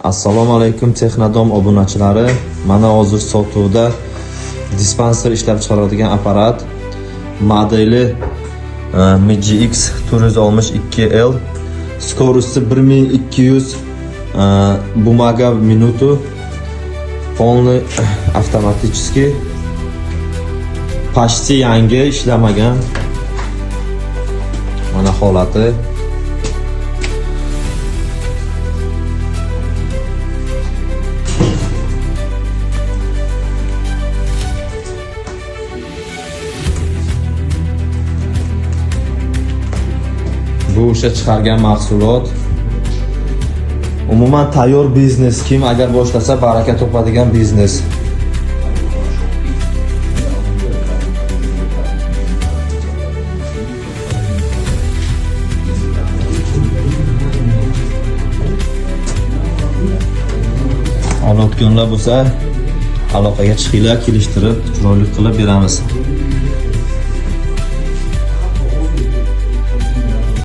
Assalomu alaykum, Texnodom obunachilari. Mana hozir sotuvda dispanser ishlab chiqaradigan apparat modeli MGX 462L, скорости 1200 бумага в минуту, полный автоматический, почти yangi, ishlamagan. Mana holati. Bu o'sha chiqargan mahsulot. Umuman tayyor biznes, kim agar boshlasa, baraka topadigan biznes. Olayotganlar bo'lsa, aloqaga chiqinglar, kelishtirib, chiroyli qilib beramiz.